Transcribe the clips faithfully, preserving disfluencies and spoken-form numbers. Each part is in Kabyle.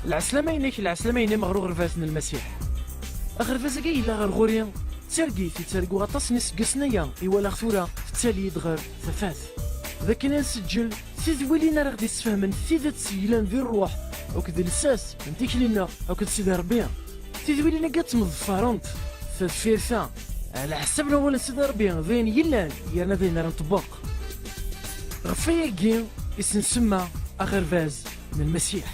Lɛeslama-inek, lɛeslama-inem ɣer uɣerbaz n Lmasiḥ. Aɣerbaz-agi yella ɣer ɣur-i d targit i ttarguɣ aṭas n yiseggasen aya, i walaɣ tura tettali-d ɣer tafat. D akken ad nseǧǧel tidwilin ara ɣ-d-issefhmen tidet yellan di ṛṛuḥ akked lsas n tikli-nneɣ akked Sidi Ṛebbi. Tidwilin-agi ad tt-mḍeffarent tadfirt-a ɛla ḥsab n wawal n Sidi Ṛebbi, d ayen yellan yerna d ayen ara nṭebbeq. Ɣef wayagi i s-nsemma aɣerbaz n Lmasiḥ.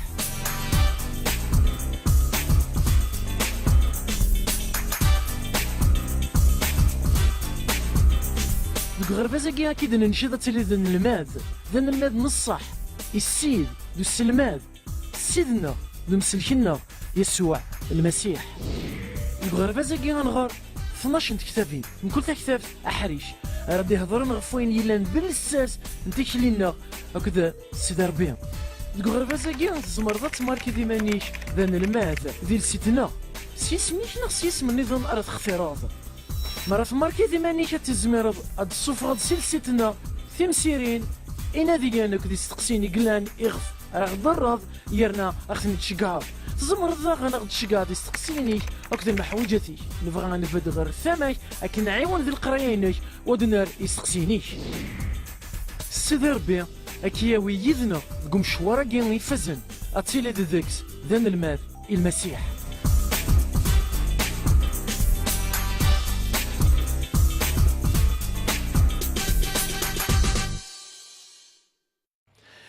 Deg uɣerbaz-agi, ad k-id-nenced ad tiliḍ d anelmad, d anelmad n ṣṣeḥ, i Ssid, d uselmad, Ssid-nneɣ, d umsellek-nneɣ, Yasuɛ Lmasiḥ. Deg uɣerbaz-agi, ad nɣer tnac n tektabin, mkul taktabt aḥric, ara d-ihedṛen ɣef wayen yellan d lsas n tikli-nneɣ akked Sidi Ṛebbi. Deg uɣerbaz-agi, tzemreḍ ad tmarkiḍ iman-ik d anelmad di lsit-nneɣ, s yisem-ik neɣ s yisem nniḍen ara textireḍ. Mi ara tmarkiḍ iman-ik, ad tizmireḍ ad d-tessufɣeḍ si lsit-nneɣ timsirin, inadiyen akked isteqsiyen i yellan iɣef ara ɣ-d-terreḍ, yerna ad ɣ-ten-id-tceggɛeḍ. Tzemreḍ daɣen ad ɣ-d-tceggɛeḍ isteqsiyen-ik akked lmeḥwaǧat-ik. Nebɣa ad nbedd ɣer tama-k akken nɛiwen di leqraya-inek u ad nerr isteqsiyen-ik. Sidi Ṛebbi ad k-yawi yid-neɣ deg umecwar-agi ifazen, ad tiliḍ deg-s d anelmad i Lmasiḥ.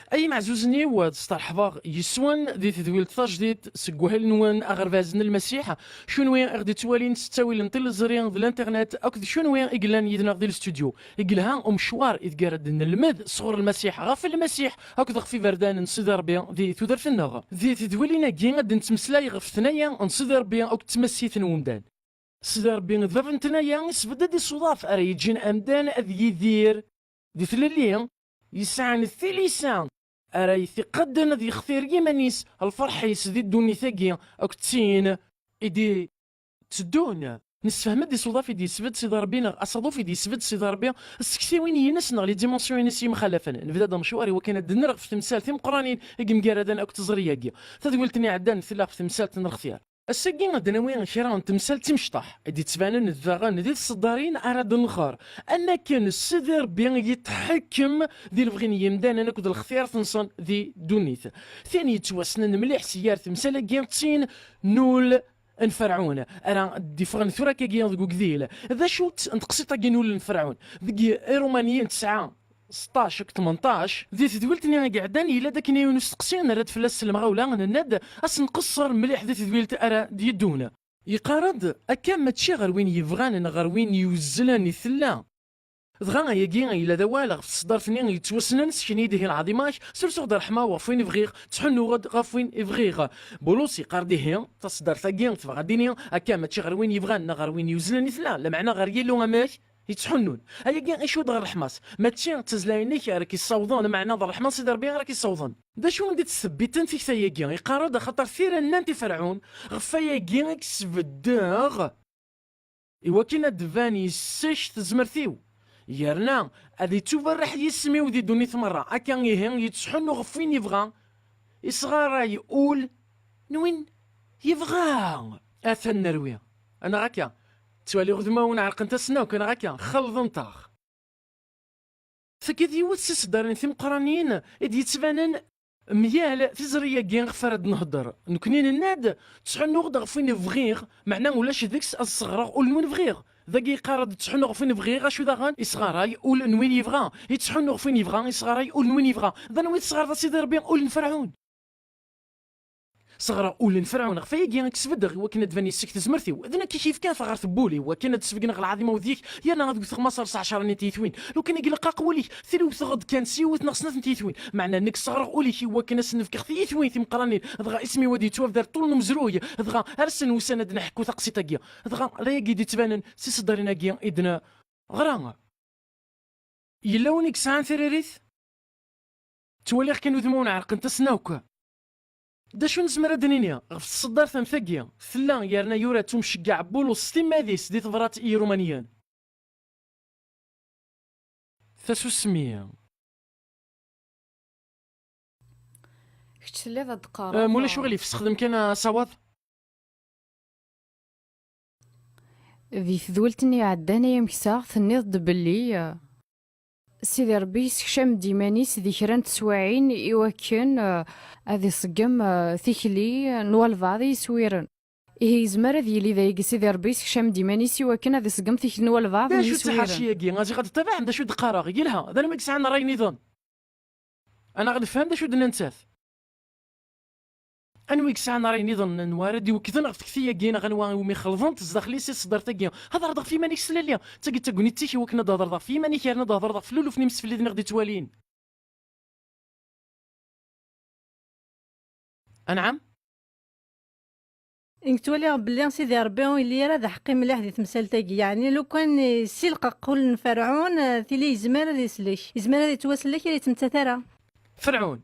Ay imeɛzuzen-iw, ad steṛḥbeɣ yes-wen di tedwilt tajdidt seg wahil-nwen aɣerbaz n Lmasiḥ. Kunwi i ɣ-d-ittwalin s ttawil n tiliẓri d l'internet akked kunwi i yellan yid-neɣ di lestudyu. I yelha umecwar ideg ara d-nelmed sɣur Lmasiḥ, ɣef Lmasiḥ akked ɣef iberdan n Sidi Ṛebbi di tudert-nneɣ. Di tedwilin-agi ad d-nettmeslay ɣef tnaya n Sidi Ṛebbi akked tmasit n wemdan. Sidi Ṛebbi d bab n tnaya, isbedd-d isuḍaf ara yeǧǧen amdan ad yidir di tlelli, yesɛan tilisa ara t-iqadden ad yextir yiman-is, lferḥ-is di ddunit-agi akked tin i d-itteddun. Nessefhem-d isuḍaf i d-yesbedd Sidi Ṛebbi neɣ asaḍuf i d-yesbedd Sidi Ṛebbi, ssektiwin-ines neɣ les dimensions-ines yemxalafen. Nebda-d amecwar i wakken ad d-nerr ɣef temsal timqranin i yemgaraden akked teẓri-agi. Tadwilt-nni iɛeddan tella ɣef temsalt n lextyar. Ass-agi ad d-nawi kra n temsal d timecṭaḥ i d-yettbanen daɣen di tseddarin ara d-nɣer, am akken Sidi Ṛebbi yetḥekkem di lebɣi n yimdanen akked lextyar-nsen di ddunit. Tin yettwassnen mliḥ si yir temsal-agi d tin n ul n Ferɛun, ara d-iffɣen tura akkagi deg ugdil. D acu-tt n teqsiṭ-agi n ul n Ferɛun? Deg Iṛumaniyen tesɛa seṭṭac akked tmenṭac, di tedwilt-nni i iɛeddan, yella-d akken yiwen usteqsi, nerra-d fell-as s lemɣawla, nenna-d ad s-nqeṣṣer mliḥ di tedwilt ara d-yeddun. Yeqqar-d, akka mačči ɣer win yebɣan neɣ ɣer win yuzzlen i tella. Dɣa ayagi yella d awal ɣef tseddart-nni yettwassnen, sken-iyi-d ihi lɛaḍima-k, sers-aɣ-d ṛṛeḥma ɣef win bɣiɣ, ttḥunnuɣ-d ɣef win bɣiɣ. Bulus yeqqar-d ihi, taseddart-agi tebɣa ad d-tini, akka mačči ɣer win yebɣan neɣ ɣer win yuzzlen i tella, lameɛna ɣer Yillu amek yettḥunnun. Ayagi icudd ɣer ṛṛeḥma-s. Mačči d tazzla-inek ara k-yessawḍen, lameɛna d ṛṛeḥma n Sidi Ṛebbi ara k-yessawḍen. D acu i d-ittsebbiten tikta-agi? Yeqqar-d, axaṭer tira nnant i Ferɛun, ɣef wayagi i k-sbeddeɣ, i wakken ad d-tban yes-k tezmert-iw, yerna ad ittuberreḥ yisem-iw di ddunit merra. Akka ihi, yettḥunnu ɣef win yebɣa, isɣaray ul n win yebɣa. Atan nerwi. Neɣ akka? Ttwaliɣ udmawen ɛerqent-asen akk, neɣ akka? Xelḍent-aɣ. Tagi d yiwet si tseddarin timeqqranin i d-yettbanen myal tiẓri-agi ɣef ara d-nehder. Nekni nenna-d, ttḥunnuɣ-d ɣef win bɣiɣ, meɛna ulac deg-s ad sseɣreɣ ul n win bɣiɣ. Dagi yeqqar-d, ttḥunnuɣ ɣef win bɣiɣ, acu daɣen? Isɣaray ul n win yebɣa. Yettḥunnu ɣef win yebɣa, isɣaray ul n win yebɣa. D anwa i tesɣareḍ a Sidi Ṛebbi? Ul n Ferɛun. Sɣareɣ ul n Ferɛun, ɣef wayagi i k-sbeddeɣ i wakken ad d-tban yes-k tezmert-iw. D nekk i k-yefkan taɣert n wul-iw, wakken ad d-sbegneɣ lɛaḍima-w deg-k, yerna ad wteɣ Maṣer s ɛecṛa n tiyitwin. Lukan i ileqqaq wul-ik, tili wteɣ-d kan s yiwet neɣ snat n tiyitwin. Meɛna nekk sɣareɣ ul-ik i wakken ad sen-fkeɣ tiyitwin timeqqranin, dɣa isem-iw ad yettwabder ṭul n umezruy, dɣa ar ass n wussan ad d-neḥku taqsiṭ-agi. Dɣa d ayagi i d-yettbanen si tseddarin-agi i d-neɣra. Yella win i yesɛan tiririt? Ttwaliɣ kan udmawen ɛerqent-asen akk. D acu nezmer ad d-nini ɣef tseddart am tagi? Tella yerna yura-tt umceggeɛ Bulus s timmad-is di tebrat i Yiṛumaniyen. Tasusmi. Kečč telliḍ ad d-teqqareḍ. Eh, mulac uɣilif, sexdem kan asawaḍ. Di tedwilt-nni iɛeddan, ay ameksa, tenniḍ-d belli, eh, Sidi Ṛebbi yessekcam-d iman-is di kra n teswiɛin i wakken, eh, ad iṣeggem, eh, tikli n walbaɛḍ i yiswiren. Ihi yezmer ad yili d ayagi, Sidi Ṛebbi yessekcam-d iman-is i wakken ad iṣeggem tikli n walbaɛḍ n yiswiren. D acu d tiḥerci-agi? Aziɣ ad d-tabaɛ d acu d-qqareɣ. Yelha, d anwa i yesɛan ṛṛay nniḍen? Ad aɣ-nefhem d acu d-nna nettat. Anwa i yesɛan ṛṛay nniḍen n wara d-iwekkden ɣef tekti-agi, neɣ anwa iwumi xelḍent zdaxel-is i tseddart-agi? Hedṛeḍ ɣef yiman-ik s tlelli. D tagi d tagnit-ik i wakken ad d-thedreḍ ɣef yiman-ik yerna ad d-thedreḍ ɣef luluf n yimsefliden i ɣ-d-ittwalin. Anɛam? Nekk ttwaliɣ belli Sidi Ṛebbi ur yelli ara d aḥeqqi mliḥ di temsalt-agi. Yeɛni, lukan isilqeq ul n Ferɛun, eh, tili yezmer ad islek. Yezmer ad yettwasellek, ur yettmettat ara. Ferɛun?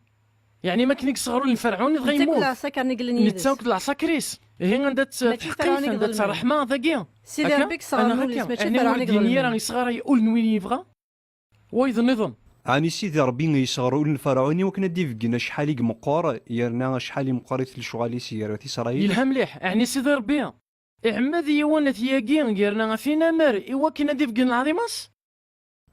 Yeɛni, makken i yesɣer ul n Ferɛun, dɣa yemmut. Netta akked lɛesker-nni yellan yid-s. Netta akked lɛesker-is. Ihi anda-tt tḥeqqit, anda-tt ṛṛeḥma, dagi? Sidi Ṛebbi yesɣer ul-is, mačči Ferɛun i iḍelmen. Yeɛni, ur d-yenni ara yesɣaray ul n win yebɣa? Wayeḍ nniḍen. Ɛni Sidi Ṛebbi yesɣer ul n Ferɛun i wakken ad d-ibeggen acḥal i yemqer, yerna acḥal i meqqrit lecɣal-is gar At Isṛayil? Yelha mliḥ, ɛni Sidi Ṛebbi iɛemmed i yiwen ad t-yagi, yerna ad t-inamer i wakken ad d-ibeggen lɛaḍima-s?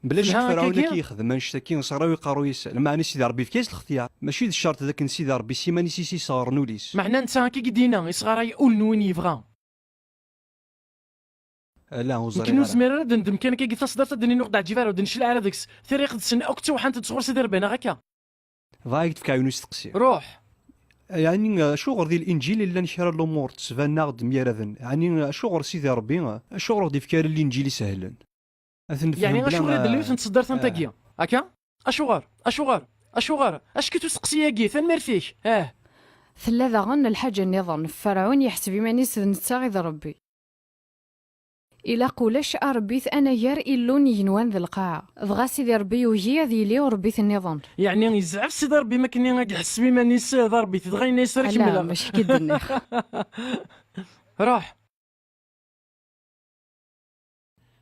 Bla ccek Ferɛun akka i yexdem annect-agi, ṣṣarawi iqerru-is, lmeɛna Sidi Ṛebbi yefka-yas lextyar. Mačči d ccerṭ d akken Sidi Ṛebbi s yiman-is i s-yesɣer ul-is. Meɛna netta akka i d-yenna, isɣaray ul n win yebɣa. Ala, ur ẓriɣ ara. Nekk ur nezmir ara ad nendem kan akka deg taṣeddart ad d-nini ur ɣ-d-ɛǧib ara, ur d-necliɛ ara deg-s. Tira iqedsen akk d tawḥant-d sɣur Sidi Ṛebbi, neɣ akka? Bɣiɣ ad k-d-fkeɣ yiwen usteqsi. Ruḥ! Yeɛni, acuɣer di Linǧil i llan kra n lumuṛ ttbanen-aɣ-d myaraden? Yeɛni, acuɣer Sidi Ṛebbi, acuɣer ur ɣ-d-ifki ara Linǧil isehlen? Ad ten-nefhem. Yeɛni, bla, acuɣer i d-tella yiwet n tseddart am tagi? Akka? Acuɣer? Acuɣer? Acuɣer? Ackit usteqsi-agi, tanemmirt-ik. Ah. Tella daɣen lḥaǧa nniḍen. Ferɛun yeḥseb iman-is d netta i d Ṛebbi. Ilaq ulac aṛebbit anagar Illu n yigenwan d lqaɛa. Dɣa Sidi Ṛebbi yugi ad yili uṛebbit nniḍen. Yeɛni, yezɛef Sidi Ṛebbi makken ad iḥesseb iman-is d aṛebbit, dɣa yenna-yas: "Ar kemmleɣ." Ala, mačči akka i d-nniɣ. Ruḥ.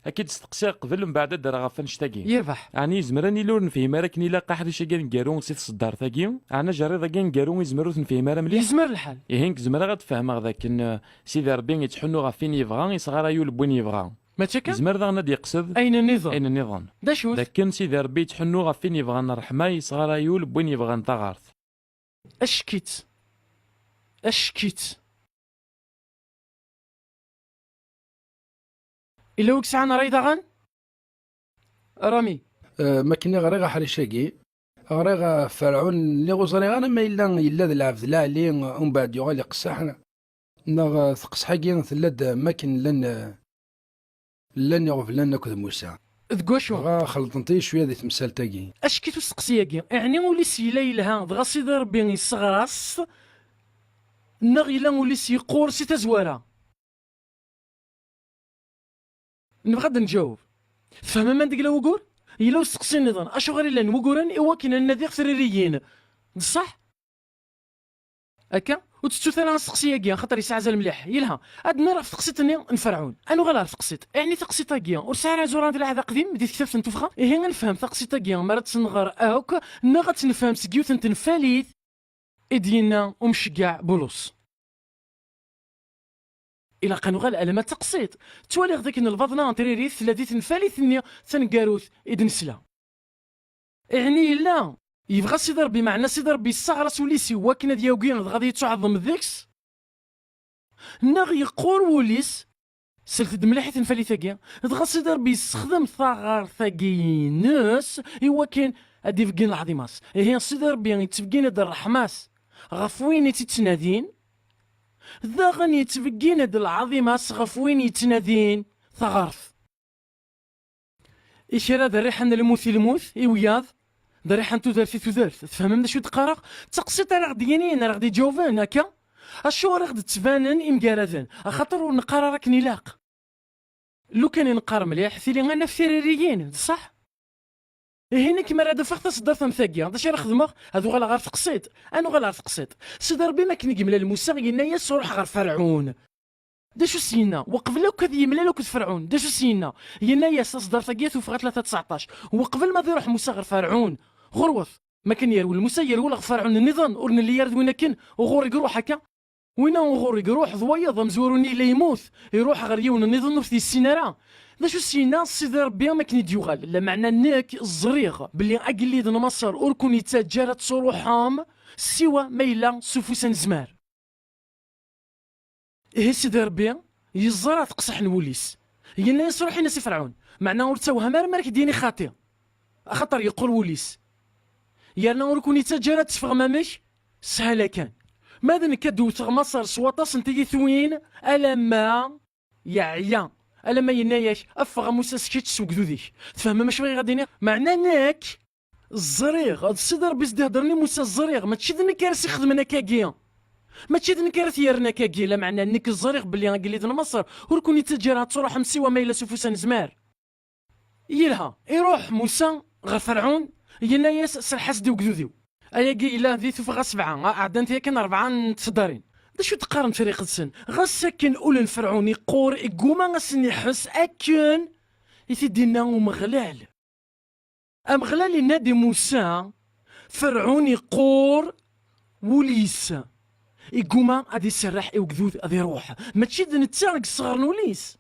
Ad k-id-steqsiɣ qbel, mbeɛd ad d-rreɣ ɣef annect-agi. Yerbeḥ. Ɛni yezmer ad nili ur nefhim ara akken ilaq aḥric-agi aneggaru si tseddart-agi? Ɛni ajerriḍ-agi aneggaru yezmer ur t-nefhim ara mliḥ? Yezmer lḥal. Ihi nekk zemreɣ ad d-fehmeɣ d akken, eh, Sidi Ṛebbi yettḥunnu ɣef win yebɣa, yesɣaray ul n win yebɣa. Mačči akka? Yezmer daɣen ad d-yeqsed ayen nniḍen. Ayen nniḍen. D acu-t? D akken Sidi Ṛebbi yettḥunnu ɣef win yebɣan ṛṛeḥma, yesɣaray ul n win yebɣan taɣert. Ackit. Ackit. Illa wi yesɛan ṛṛay daɣen? Rami. Eh, makken i ɣriɣ aḥric-agi, ɣriɣ, eh, Ferɛun, lliɣ ur ẓriɣ ara ma yella, yella d lɛebd lɛali, eh, umbeɛd yuɣal iqesseḥ, neɣ, eh, teqseḥ-agi tella-d, eh, makken llan, eh, llan iɣeblan akked Musa. Deg wacu? Dɣa xelḍent-iyi cwiya di temsalt-agi. Ackit usteqsi-agi, ɛni ul-is yella yelha, dɣa Sidi Ṛebbi yesseɣra-s, neɣ yella ul-is yeqqur si tazwara? Nebɣa ad d-nǧaweb. Tfehmem anda yella wugur? Yella usteqsi nniḍen, acuɣer i llan wuguren i wakken ad nadiɣ tririyin? D ṣṣeḥ? Akka? Ur tettut ara asteqsi-agi, axaṭer yesɛa azal mliḥ. Yelha. Ad d-nerr ɣef teqsiṭ-nni n Ferɛun. Ad nuɣal ɣer teqsiṭ. Ɛni taqsiṭ-agi ur tesɛi ara iẓuran di Lɛahd Aqdim, di tektabt n tuffɣa? Ihi ad nefhem taqsiṭ-agi, mi ara tt-nɣer akk, neɣ ad tt-nefhem seg yiwet n tenfalit i d-yenna umceggeɛ Bulus. Ilaq ad nuɣal alamma d taqsiṭ. Ttwaliɣ dakken lbaḍna n tririt tella di tenfalit-nni taneggarut i d-nesla. Iɛni yella yebɣa Sidi Ṛebbi, meɛna Sidi Ṛebbi yesseɣra-s ul-is i wakken ad yagi dɣa ad yettuɛḍem deg-s? Neɣ yeqqur wul-is? Slet-d mliḥ i tenfalit-agi. Dɣa Sidi Ṛebbi yessexdem taɣert-agi-ines i wakken ad d-ibeggen lɛaḍima-s. Ihi Sidi Ṛebbi yettbeggin-d ṛṛeḥma-s ɣef win i tt-ittnadin, daɣen yettbeggin-d lɛaḍima-s ɣef win yettnadin taɣert. I kra d rriḥa n lmut i lmut, i wiyaḍ, d rriḥa n tudert i tudert. Tfehmem d acu i d-qqareɣ? D taqsiṭ ara ɣ-d-yinin, ara ɣ-d-iǧawben, akka? Acuɣer i ɣ-d-ttbanen imgaraden? Axaṭer ur neqqar ara akken ilaq. Lukan i neqqar mliḥ, tili ad naf tiririyin, d ṣṣeḥ? Ihi nekk mi ara d-afeɣ taseddart am tagi, d acu ara xedmeɣ? Ad uɣaleɣ ɣer teqsiṭ. Ad nuɣal ɣer teqsiṭ. Sidi Ṛebbi, mi akken i yemlal Musa, yenna-yas: "Ruḥ ɣer Ferɛun." D acu s-yenna? Weqbel akk ad yemlal akked Ferɛun, d acu s-yenna? Yenna-yas taseddart-agi, Tuffɣa tlata tseɛṭac: "Weqbel ma ad iruḥ Musa ɣer Ferɛun, ɣurwet, Ma kan yerwel Musa, yerwel ɣef Ferɛun nniḍen, ur nelli ara d win akken, uɣur i iruḥ akka. Winna uɣur i iruḥ d wayeḍ, amezwaru-nni yella yemmut, iruḥ ɣer yiwen nniḍen ur t-yessin ara. D acu s-yenna Sidi Ṛebbi akken i d-yuɣal? Lameɛna nekk ẓriɣ belli agellid n Maṣer ur ken-yettaǧǧa ara ad truḥem, siwa ma yella s ufus anezmar. Ihi Sidi Ṛebbi yeẓra teqseḥ n wul-is. Yenna-yas: "Ruḥ in-as i Ferɛun, meɛna ur ttawham ara mi ara k-d-yini xaṭi, axaṭer yeqqur wul-is. Yerna ur ken-yettaǧǧa ara ad teffɣem amek? Shala kan. Ma d nekk ad d-wteɣ Maṣer s waṭas n tiyitwin, alamma yeɛya, alamma yenna-yak: 'Ffeɣ a Musa s kečč s wegdud-ik.' Tfehmem acu i ɣ-ad iniɣ? Meɛna nekk ẓriɣ, d Sidi Ṛebbi i s-d-iheddren i Musa, ẓriɣ, mačči d nekk ara s-ixedmen akkagi. Mačči d nekk ara t-yerren akkagi, lameɛna nekk ẓriɣ belli agellid n Maṣer ur ken-yettaǧǧa ara ad truḥem siwa ma yella s ufus anezmar." Yelha, iruḥ Musa ɣer Ferɛun, yenna-yas: "Serreḥ-as-d i wegdud-iw." Ayagi yella di Tuffɣa sebɛa, a-, ɛeddant yakan rebɛa n tseddarin. D acu d-qqaren tefriqt-nsen? Ɣas akken ul n Ferɛun iqqur, igguma ad sen-iḥess akken i t-id-inna Umeɣlal. Ameɣlal yenna-d i Musa: "Ferɛun iqqur wul-is, igguma ad iserreḥ i wegdud ad iruḥ." Mačči d netta i yesseɣren ul-is.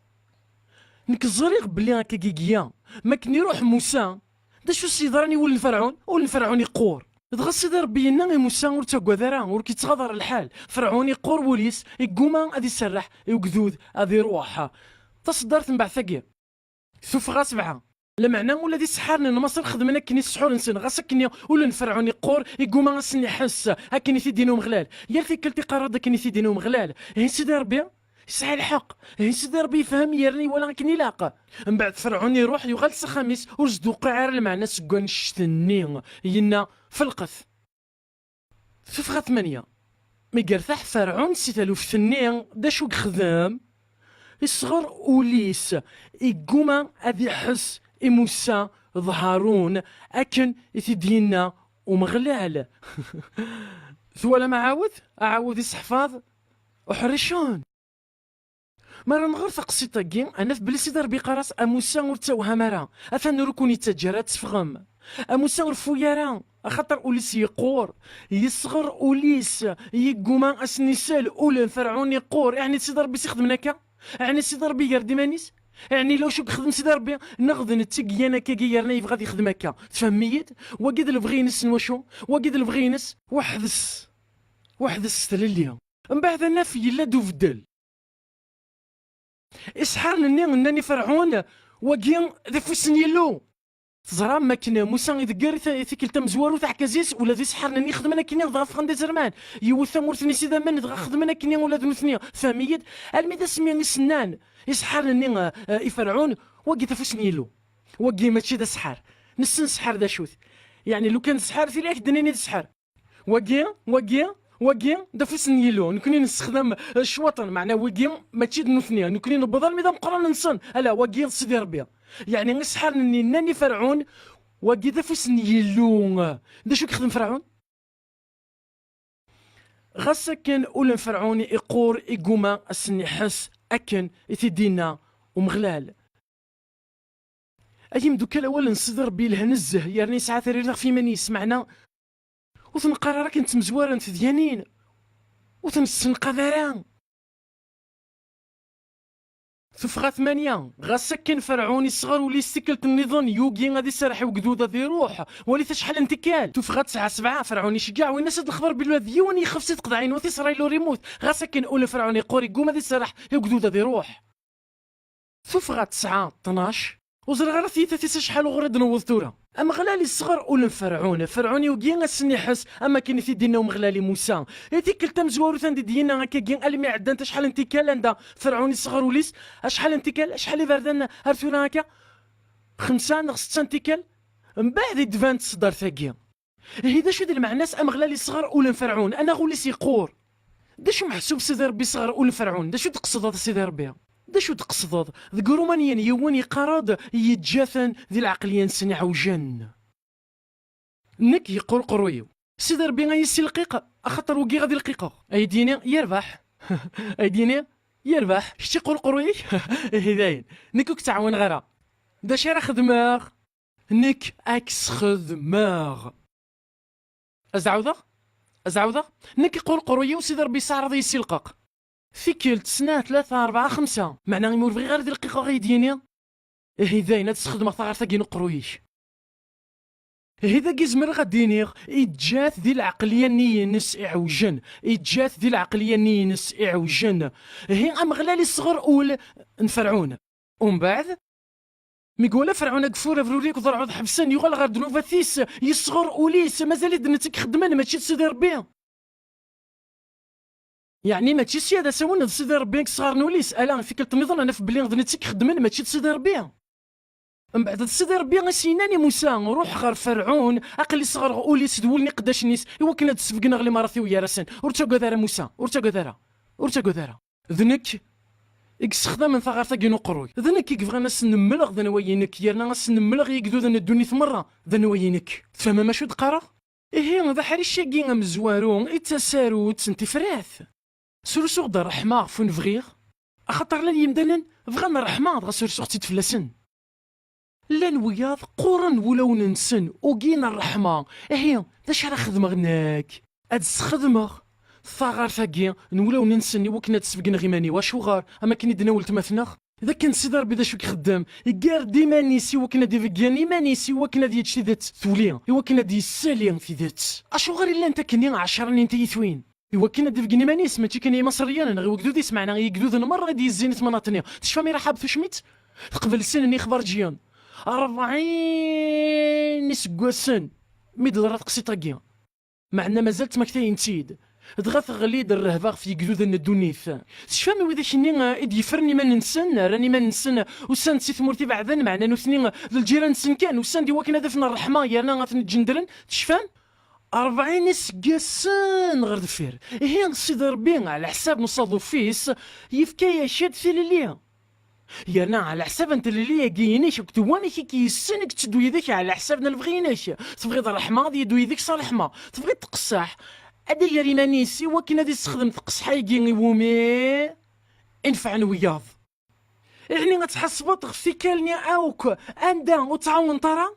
Nekk ẓriɣ belli akkagi i yella. Ma akken iruḥ Musa, d acu s-yeḍran i wul n Ferɛun? Ul n Ferɛun iqqur. Dɣa Sidi Ṛebbi yenna i Musa: "Ur ttaggad ara, ur k-yettɣaḍ ara lḥal. Ferɛun iqqur wul-is, igguma ad iserreḥ i wegdud ad iruḥ." Taṣeddart n bɛet-agi. Tuffɣa sebɛa. Lameɛna ula d iseḥḥaren n Maṣer xedmen akken i ssḥur-nsen, ɣas akken ul n Ferɛun iqqur, igguma ad sen-iḥess akken i t-id-yenna Umeɣlal. Yal tikkelt iqqar-d akken i t-id-yenna Umeɣlal. Ihi Sidi Ṛebbi yesɛa lḥeqq. Ihi Sidi Ṛebbi yefhem yerna iwala akken ilaq. Mbeɛd Ferɛun iruḥ, yuɣal s axxam-is, ur s-d-tewqiɛ ara lmeɛna seg wannect-nni. Yenna: "Felqet." Tuffɣa tmanya. Mi yertaḥ Ferɛun si taluft-nni, d acu i yexdem? Isɣer ul-is, igguma ad iḥess i Musa d Harun akken i t-id-yenna Umeɣlal. Twalam aɛawed? Aɛawed iseḥfaḍ uḥricen. Mi ara nɣer taqsiṭ-agi, ad naf belli Sidi Ṛebbi yeqqar-as: "A Musa, ur ttawham ara, atan ur ken-yettaǧǧa ara ad teffɣem. A Musa, ur rfu ara, axaṭer ul-is yeqqur, yesɣer ul-is, yegguma ad sen-isel, ul n Ferɛun iqqur." Yeɛni d Sidi Ṛebbi i s-ixedmen akka? Yeɛni Sidi Ṛebbi iger-d iman-is? Yeɛni yella wacu i yexdem Sidi Ṛebbi? Neɣ d netta i igan akkagi yerna yebɣa ad yexdem akka? Tfehmem-iyi-d? Wagi d lebɣi-ines n wacu? Wagi d lebɣi-ines? Weḥd-s. Weḥd-s s tlelli. Mbeɛd ad naf yella-d ubeddel. Iseḥḥaren-nni nnan i Ferɛun: "Wagi d afus n Yillu." Teẓram, makken Musa idegger i ta-, i tikkelt tamezwarut aɛekkaz-is, ula d iseḥḥaren-nni xedmen akkenni, dɣa ffɣen d izerman. Yiwet tamurt-nni s idammen, dɣa xedmen akkenni ula d nutni. Tfehmem-iyi-d? Almi d asmi i s-nnan iseḥḥaren-nni, eh, eh, i Ferɛun: "Wagi d afus n Yillu. Wagi mačči d aseḥḥar. Nessen ssḥar d acu-t. Yeɛni, lukan d ssḥar, tili ad k-d-nini d ssḥar." Wagi, wagi, wagi d afus n Yillu. Nekni nessexdam, eh, ccwaṭen, meɛna wigi mačči d nutni. Nekni newweḍ armi d ameqqran-nsen. Ala, wagi d Sidi Ṛebbi. Yeɛni iseḥḥaren-nni nnan i Ferɛun: "Wagi d afus n Yillu." D acu i yexdem Ferɛun? Ɣas akken ul n Ferɛun iqqur, igguma ad sen-iḥess akken i t-id-yenna Umeɣlal. Ay imdukkal, awal n Sidi Ṛebbi yelha nezzeh, yerna yesɛa tiririt ɣef yiman-is, meɛna ur t-neqqar ara akken ttemzwarent tedyanin, ur t-nessenqad ara. Tuffɣa tmanya. Ɣas akken Ferɛun isɣer ul-is tikkelt nniḍen, yugi ad iserreḥ i wegdud ad iruḥ. Walit acḥal n tikkal. Tuffɣa tesɛa sebɛa. Ferɛun iceggeɛ, winna-as-d lexbar belli ula d yiwen yexef si tqeḍɛin wat Isṛayil ur imut. Ɣas akken ul n Ferɛun iqqur, igguma ad iserreḥ i wegdud ad iruḥ. Tuffɣa tesɛa tnac. Ur ẓriɣ ara tiyita-tis acḥal uɣur i d-newweḍ tura. Ameɣlal isɣer ul n Ferɛun. Ferɛun yugi ad sen-iḥess am akken i t-id-yenna Umeɣlal i Musa. I tikkelt tamezwarut anda i d-yenna akkagi, almi ɛeddant acḥal n tikkal anda Ferɛun isɣer ul-is, acḥal n tikkal, acḥal iberdan ar tura akka? Xemsa neɣ setta n tikkal? Mbeɛd i d-tban tseddart-agi. Ihi d acu i d lmeɛna-s Ameɣlal isɣer ul n Ferɛun, anaɣ ul-is yeqqur? D acu meḥsub Sidi Ṛebbi isɣer ul n Ferɛun? D acu d-tqesdeḍ a Sidi Ṛebbi? D acu d-tqesdeḍ? Deg Uṛumanyen yiwen yeqqar-d: "Yeǧǧa-ten di lɛeqliya-nsen iɛewjen." Nekk yeqqur uqerruy-iw. Sidi Ṛebbi a yi-ssilqiq, axaṭer ugiɣ ad ilqiqeɣ. Ay d-yini: "Yerbeḥ." Ay d-yini: "Yerbeḥ, kečč iqqur uqerruy-ik?" Ihi dayen, nekk ur k-ttɛawaneɣ ara. D acu ara xedmeɣ? Nekk ad k-sxedmeɣ. Ad s-d-ɛawdeɣ? Ad s-d-ɛawdeɣ? Nekk iqqur uqerruy-iw, Sidi Ṛebbi yesseɛreḍ-iyi si lqeq. Tikkelt, snat, tlata, ṛebɛa, xemsa. Meɛna imi ur bɣiɣ ara ad lqiqeɣ i d-yini. Ihi dayen, ad sxedmeɣ taɣart-agi n uqerruy-ik. Ihi dagi zemreɣ ad d-iniɣ, iǧǧa-t di lɛeqliya-nni-ines iɛewjen. Iǧǧa-t di lɛeqliya-nni-ines iɛewjen. Ihi Ameɣlal isɣer ul n Ferɛun. Umbeɛd, mi iwala Ferɛun ageffur abruri akked ṛṛɛud ḥebsen, yuɣal ɣer ddnubat-is, yesɣer ul-is, mazal-it d netta i ixeddmen, mačči d Sidi Ṛebbi. Yeɛni mačči sya d asawen d Sidi Ṛebbi i yesɣaren ul-is, ala, tikkelt nniḍen ad naf belli d netta i ixeddmen, mačči d Sidi Ṛebbi. Mbeɛd d Sidi Ṛebbi i s-yennan i Musa, ruḥ ɣer Ferɛun, aql-i sɣerɣ ul-is d wul n iqeddacen-is, i wakken ad d-sbegneɣ limarat-iw gar-asen. Ur ttagad ara Musa, ur ttagad ara, ur ttagad ara. D nekk i yessexdamen taɣart-agi n uqerruy. D nekk i yebɣan ad s-nemmleɣ d anwa-yi nekk, yerna ad s-nemmleɣ i yigduden n ddunit merra d anwa-yi nekk. Tfehmem acu d-qqareɣ? Ihi, d aḥric-agi amezwaru i d tasarut n tifrat. Srusuɣ-d ṛṛeḥma ɣef win bɣiɣ, axaṭer llan yimdanen bɣan ṛṛeḥma, dɣa srusuɣ-tt-id fell-asen. Llan wiyaḍ qquren wulawen-nsen, ugin ṛṛeḥma. Ihi, d acu ara xedmeɣ nekk? Ad sxedmeɣ taɣart-agi n wulawen-nsen i wakken ad sbegneɣ iman-iw. Acuɣer? Am akken i d-tenna weltma-tneɣ, d akken Sidi Ṛebbi d acu i ixeddem? Iggar-d iman-is i wakken ad ibeggen iman-is, i wakken ad yeǧǧ tidet tuli, i wakken ad yessali tidet. Acuɣer i llant akkenni ɛecra-nni n tiyitwin? I wakken ad d-ibeggen iman-is, mačči kan i Imaṣriyen neɣ i wegdud-is, meɛna i yegduden merra i d-yezzin i temnaḍt-nni. Tecfam i Raḥab tucmit? Teqbel sin n yixbarǧiyen, ṛebɛin iseggasen mi d-teḍra teqsiṭ-agi. Meɛna mazal ttmaktayen-tt-id. Dɣa teɣli-d rrehba ɣef yegduden n ddunit. Tecfam i widak-nni, eh, i d-yeffren iman-nsen, rran iman-nsen, usan-d si tmurt ibeɛden, meɛna nutni d lǧiran-nsen kan, usan-d i wakken ad afen ṛṛeḥma, yerna ad ten-ǧendren. Tecfam? Ṛebɛin iseggasen ɣer deffir. Ihi, Sidi Ṛebbi, ɛla ḥsab n usaḍuf-is, yefka-yak-d tilelli. Yerna ɛla ḥsab n tlelli-agi-inek akked wamek i k-yessen, i yetteddu yid-k ɛla ḥsab n lebɣi-inek. Tebɣiḍ ṛṛeḥma, ad yeddu yid-k s ṛṛeḥma. Tebɣiḍ tqeṣṣaḥ, ad iger iman-is i wakken ad issexdem tqeṣṣaḥ-agi i wumi? Inefɛen wiyaḍ. Iɛni ad tḥasbeḍ ɣef tikkal-nni akk anda ur tɛawneḍ ara?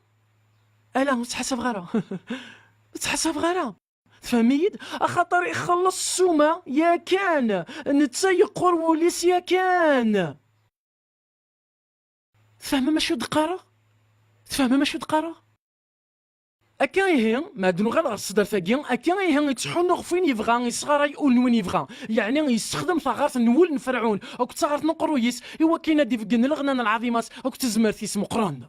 Ala, ur ttḥasabeɣ ara. Ur ttḥasabeɣ ara. Tfehmem-iyi-d? Axaṭer ixelleṣ ssuma yakan, netta yeqqur wul-is yakan. Tfehmem acu d-qqareɣ? Tfehmem acu d-qqareɣ? Akka ihi, ma ad nuɣal ɣer tsedart-agi, akka ihi yettḥunnu ɣef win yebɣa, yesɣaray ul n win yebɣa. Yeɛni yessexdem taɣart n wul n Ferɛun akked taɣart n uqerruy-is i wakken ad d-ibeggen leɣna n lɛaḍima-s akked tezmert-is meqqren.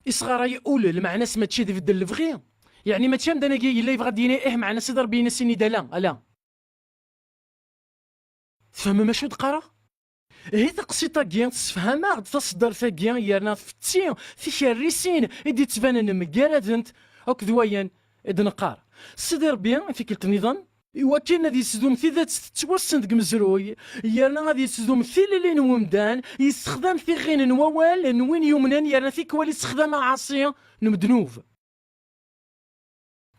Isɣaray ul, lmeɛna-s mačči ad ibeddel lebɣi. Yeɛni mačči amdan-agi yella yebɣa ad d-yini ih, meɛna Sidi Ṛebbi ini-as ini-d ala, ala. Tfehmem acu d-qqareɣ? Ihi taqsiṭ-agi tessefham-aɣ-d taṣeddart-agi yerna tfetti tikerrisin i d-yettbanen mgaradent akked wayen i d-neqqar. Sidi Ṛebbi, tikkelt nniḍen, i wakken ad yesdum tidet tettwassen deg umezruy, yerna ad yesdum tilelli n umdan, yessexdam tiɣin n wawal n win yumnen, yerna tikwal yessexdam aɛaṣi n umednub.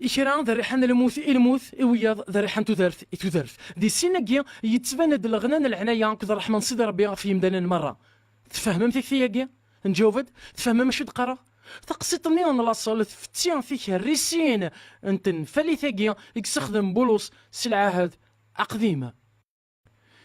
I kra d rriḥa n lmut i lmut, i wiyaḍ d rriḥa n tudert i tudert. Di sin-agi, yettban-d leɣna n leɛnaya akked ṛṛeḥma n Sidi Ṛebbi ɣef yimdanen merra. Tfehmem tikti-agi? Nǧaweb-d? Tfehmem acu d-qqareɣ? Taqsiṭ-nni n laṣel tfetti tikerrisin n tenfalit-agi i yessexdem Bulus s lɛahed aqdim.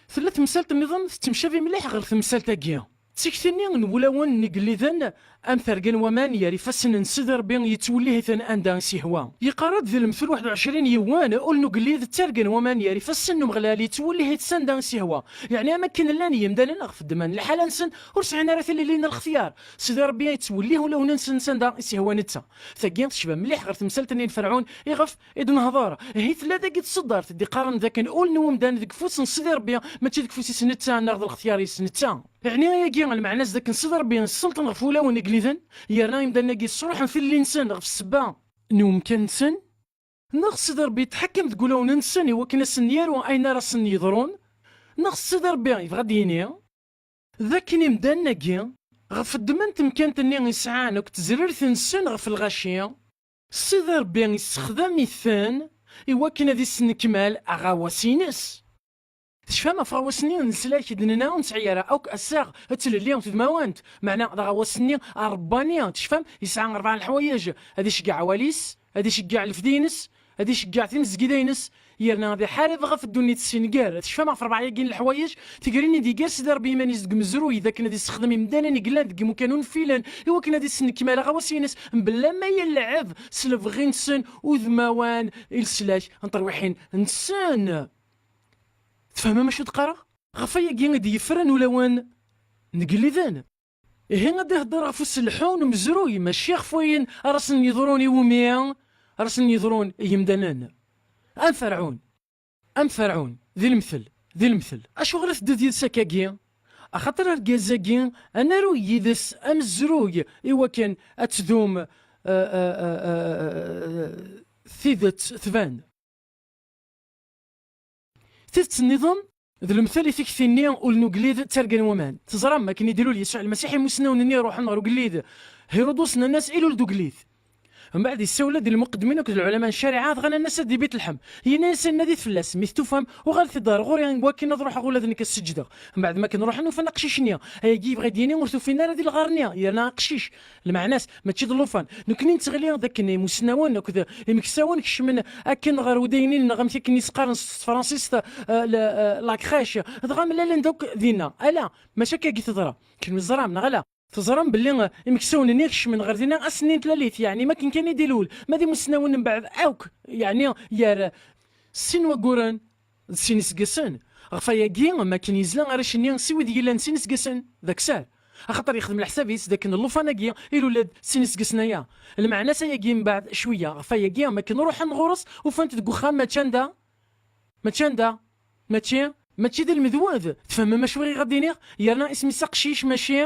Tella temsalt nniḍen tettemcabi mliḥ ɣer temsalt-agi. D tikti-nni n wulawen n igelliden am terga n waman gar ifassen n Sidi Ṛebbi yettwellih-iten anda i s-yehwa. Yeqqar-d di lemtel waḥed u ɛecrin yiwen, ul n ugellid d targa n waman gar ifassen n Umeɣlal yettwellih-it s anda i s-yehwa. Yeɛni am akken llan yimdanen ɣef ddemma n lḥala-nsen ur sɛin ara tilelli n lextyar. Sidi Ṛebbi yettwellih ulawen-nsen s anda i s-yehwa netta. Tagi tecba mliḥ ɣer temsalt-nni n Ferɛun iɣef i d-nehḍer. Ihi tella dagi tseddart i d-iqqaren d akken ul n umdan deg ufus n Sidi Ṛebbi, mačči deg ufus-is netta neɣ d lextyar-is netta. Yeɛni ayagi lmeɛna-s d akken Sidi Ṛebbi yesselṭen ɣef wulawen n igelliden, yerna imdanen-agi sruḥen tilelli-nsen ɣef ssebba n umkan-nsen, neɣ Sidi Ṛebbi yetḥekkem deg wulawen-nsen i wakken ad sen-yaru ayen ara sen-yeḍrun, neɣ Sidi Ṛebbi yebɣa ad d-yini d akken imdanen-agi, ɣef ddemma n temkant-nni i sɛan akked tezrirt-nsen ɣef lɣaci, Sidi Ṛebbi yessexdam-iten i wakken ad isnekmal aɣawas-ines. Tecfam ɣef uɣawas-nni n leslak i d-nenna ur nesɛi ara akk assaɣ, ad tlelli tedmawant, meɛna d aɣawas-nni aṛebbani, tecfam, yesɛa rebɛa n leḥwayeǧ, ad iceggeɛ awal-is, ad iceggeɛ lefdi-ines, ad iceggeɛ timezgida-ines, yerna ad iḥareb ɣef ddunit s inger. Tecfam ɣef rebɛa-agi n leḥwayeǧ? Tigrin i d-iger Sidi Ṛebbi iman-is deg umezruy d akken ad issexdem imdanen i yellan deg imukan unfilen i wakken ad isnekmal aɣawas-ines, mebla ma yelɛeb s lebɣi-nsen udmawan i leslak n terwiḥin-nsen. Tfehmem acu d-qqareɣ? Ɣef wayagi i d-yeffren ulawen n yigelliden. Ihi ad d-ihedder ɣef uselḥu n umezruy, mačči ɣef wayen ara sen-yeḍrun i wumi? Ara sen-yeḍrun i yimdanen. Am Ferɛun. Am Ferɛun. Di lemtel. Di lemtel. Acuɣer i teddiḍ yid-s akkagi? Axaṭer argaz-agi, ad naru yid-s amezruy i wakken ad tdum, eh, eh, eh, eh, tidet tban. Tidet nniḍen, d lemtel i tikti-nni ul n ugellid d targa n waman. Teẓram akken i d-ilul Yasuɛ Lmasiḥ, imusnawen-nni iruḥen ɣer ugellid Hiruḍus, nnan-as: "Ilul-d ugellid." Mbeɛd issawel-d i lmuqeddmin akked lɛulama n ccariɛa, dɣa nnan-as ad di Bitleḥem. Yenna-yasen: "Nadit fell-as, mi t-tufam, uɣalet-id ɣer ɣur-i, i wakken ad ruḥeɣ ula d nekk ad s-ǧǧdeɣ." Mbeɛd ma akken ruḥen, ufan aqcic-nni. Ayagi yebɣa ad d-yini ur t-ufin ara di lɣar-nni, yerna aqcic. Lmeɛna-s, mačči d llufan. Nekni nettɣili d akken imusnawen akked imeksawen kecmen akken ɣer udaynin, neɣ amek akken i s-qqaren s tefransist, eh, la, eh, la crèche. Dɣa mlalen-d akk dinna. Ala, mačči akkagi teḍra. Kenwi teẓram, neɣ ala? Teẓram belli, eh, imeksawen-nni kecmen ɣer dinna ass-nni n tlalit, yeɛni makken kan i d-ilul. Ma d imusnawen mbeɛd akk, yeɛni gar sin wagguren d sin iseggasen. Ɣef wayagi, makken yezla arrac-nni si wid yellan sin iseggasen d akessar. Axaṭer yexdem leḥsab-is d akken llufan-agi ilul-d sin iseggasen aya. Lmeɛna-s ayagi mbeɛd cwiya. Ɣef wayagi, makken ruḥen ɣur-s, ufan-t deg uxxam, mačči anda? Mačči anda? Mačči, mačči d lmedwed. Tfehmem acu i ɣad iniɣ? Yerna isem-is aqcic, mačči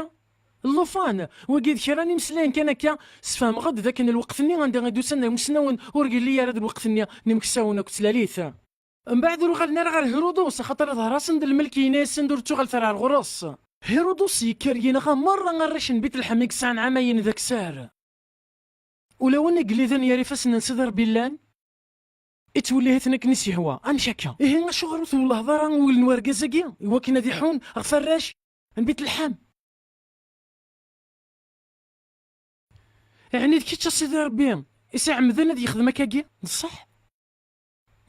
llufan. Wagi d kra n imeslayen kan akka. Sfehmeɣ-d d akken lweqt-nni anda i d-usan imusnawen ur yelli ara d lweqt-nni n imeksawen akked tlalit. Mbeɛd ur uɣalen ara ɣer Hiruḍus, axaṭer iḍher-asen-d lmelk, yenna-yasen-d ur ttuɣalet ara ar ɣur-s. Hiruḍus yekker yenɣa merra arrac n Bitleḥem i yesɛan ɛamayen d akessar. Ulawen igelliden yer ifassen n Sidi Ṛebbi llan, ittwellih-iten akken i s-yehwa. Amek akka? Ihi acuɣer ur twellheḍ ara ul n wergaz-agi i wakken ad iḥun ɣef arrac n Bitleḥem? Ɛni d kečč, a Sidi Ṛebbi, i s-iɛemmden ad yexdem akkagi? D ṣṣeḥ?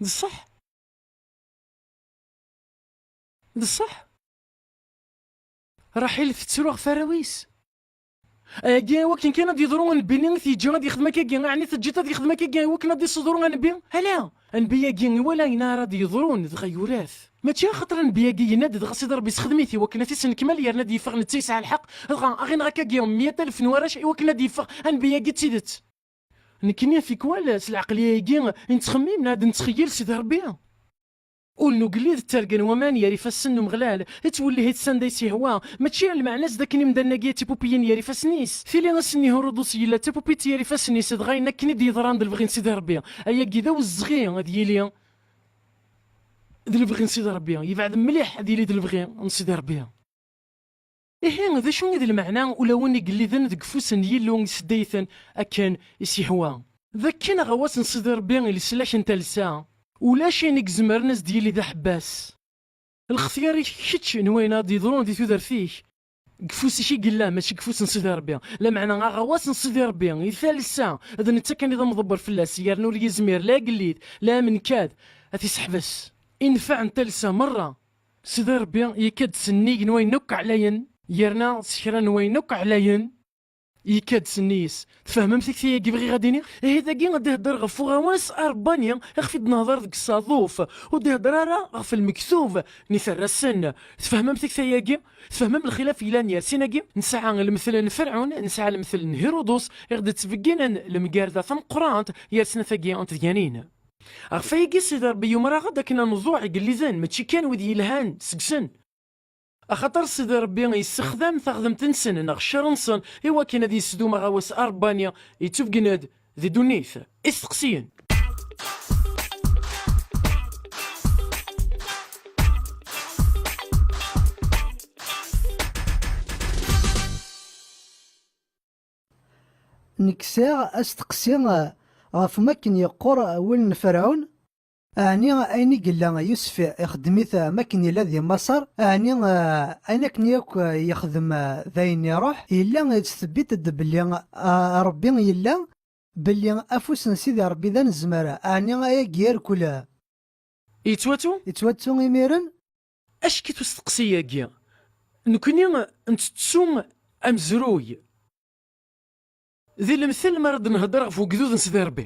D ṣṣeḥ? D ṣṣeḥ? Raḥil tettru ɣef warraw-is. Ayagi i wakken kan ad yeḍru nnbi-nni i t-yeǧǧa ad yexdem akkagi, ɛni teǧǧiḍ ad yexdem akkagi i wakken ad d-isseḍru nnbi? Ala! Nnbi-agi iwala ayen ara d-yeḍrun, dɣa yura-t. Mačči axaṭer nnbi-agi yenna-d, dɣa Sidi Ṛebbi issexdem-it i wakken ad t-isnekmal, yerna ad yeffeɣ netta yesɛa lḥeqq, dɣa a ɣ-ineɣ akkagi meyya alef n warrac i wakken ad yeffeɣ nnbi-agi d tidet. Nekni, tikwal, s lɛeqliya-agi i nettxemmim neɣ ad nettxeyyil Sidi Ṛebbi. Ul n ugellid d targa n waman yer ifassen n Umeɣlal, ittwellih-it s anda i s-yehwa. Mačči lmeɛna-s d akken imdanen-agi d tipupiyin yer ifassen-is. Tili ass-nni Hiruḍus yella d tapupit yer ifassen-is, dɣa yenna akken i d-yeḍran d lebɣi n Sidi Ṛebbi. Ayagi d awezɣi ad yili d lebɣi n Sidi Ṛebbi, yebɛed mliḥ ad yili d lebɣi n Sidi Ṛebbi. Ihi, d acu i d lmeɛna ulawen igelliden deg ufus n Yillu isedday-iten akken i s-yehwa? D akken aɣawas n Sidi Ṛebbi i leslak n talsa, ulac ayen i izemren ad s-d-yili d aḥebbas. Lextyar-ik kečč n wayen ad d-yeḍrun di tudert-ik, deg ufus-ik i yella, mačči deg ufus n Sidi Ṛebbi. Lameɛna aɣawas n Sidi Ṛebbi i talsa, d netta kan i d amḍebber fell-as, yerna ur yezmir la agellid, la amenkad ad t-iseḥbes. Infaɛ n talsa merra. Sidi Ṛebbi yekka-d s nnig n wayen akk ɛlayen, yerna s kra n wayen akk ɛlayen yekka-d s nnig-s. Tfehmem tikti-agi bɣiɣ ad iniɣ? Ihi dagi ad d-ihedder ɣef uɣawas aṛebbani iɣef i d-nehder deg Ṣaḍuf, ur d-ihedder ara ɣef lmektub n iferrasen. Tfehmem tikti-agi? Tfehmem lxilaf yellan gar sin-agi? Nesɛa lemtel n Ferɛun, nesɛa lemtel n Hiruḍus, i ɣ-d-ttbegginen lemgerda tameqqrant gar snat-agi n tedyanin. Ɣef wayagi Sidi Ṛebbi yumer-aɣ-d akken ad nḍuɛ igelliden, mačči kan wid yelhan seg-sen. Axaṭer Sidi Ṛebbi yessexdam taɣdemt-nsen neɣ ccer-nsen i wakken ad yessedum aɣawas aṛebbani yettubgen-d di ddunit. Isteqsiyen. Nekk sɛiɣ asteqsi, eh, ɣef makken yeqqur wul n Ferɛun. Ɛni ayen i yella Yusef ixeddem-it makken yella di Maṣer? Ɛni, eh, ayen akken yakk yexdem, eh, d ayen iruḥ? Yella yettsebbit-d belli, eh, Ṛebbi yella? belli afus n Sidi Ṛebbi d anezmar, ɛni ayagi irkel? Yettwattu? Yettwattu imiren? Ackit usteqsi-agi. Nekni ntettu amezruy. Di lemtel mi ara d-nhedder ɣef ugdud n Sidi Ṛebbi.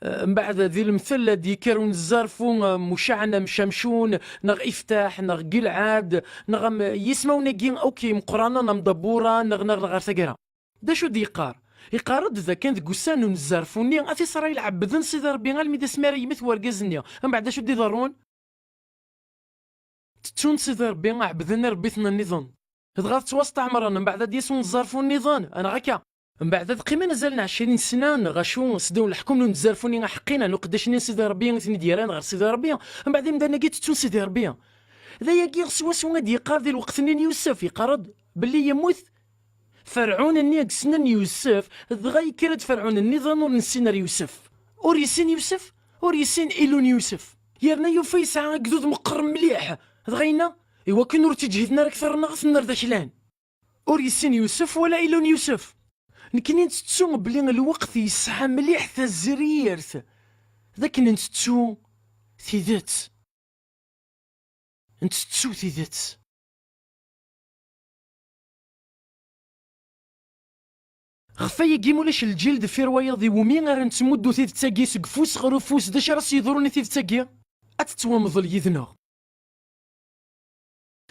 Eh, mbeɛd di lemtel ad d-yekker unezzarfu, eh, Mucaɛen am Camcun, neɣ Iftaḥ, neɣ Gilɛad, neɣ am yismawen-agi akk imeqqranen am Dabura, neɣ, neɣ, neɣ ɣer taggara. D acu d-yeqqar? Yeqqar-d dakken deg ussan n unezzarfu-nni, at Isṛayil ɛebbden Sidi Ṛebbi almi d asmi ara yemmet wergaz-nni. Mbeɛd d acu d-iḍerrun? Ttettun Sidi Ṛebbi, ɛebbden iṛebbiten nniḍen. Dɣa tettwasteɛmren, mbeɛd ad d-yas unezzarfu nniḍen, neɣ akka? Mbeɛd ad qqimen azal n ɛecrin sna, neɣ acu, seddaw n leḥkem n unezzarfu-nni aḥeqqi, n uqeddac-nni n Sidi Ṛebbi i ten-id-yerran ɣer Sidi Ṛebbi, mbeɛd imdanen-agi ttettun Sidi Ṛebbi. D ayagi swaswa i d-yeqqar di lweqt-nni n Yusef, yeqqar-d belli yemmut Ferɛun-nni i yessnen Yusef, dɣa yekker-d Ferɛun nniḍen ur nessin ara Yusef. Ur yessin Yusef, ur yessin Illu n Yusef. Yerna yufa yesɛa agdud meqqer mliḥ, dɣa yenna, iwakken ur tt-iǧhiden ara akter-nneɣ ad t-nerr d aklan. Ur yessin Yusef wala Illu n Yusef. Nekkni nettettu belli lweqt yesɛa mliḥ tazrirt d akken nettettu tidet. Nettettu tidet. Ɣef wayagi, ma ulac lǧil deffir wayeḍ iwumi ara nettmuddu tidet-agi seg ufus ɣer ufus, d acu ara s-yeḍrun i tidet-agi? Ad tettwamḍel yid-neɣ.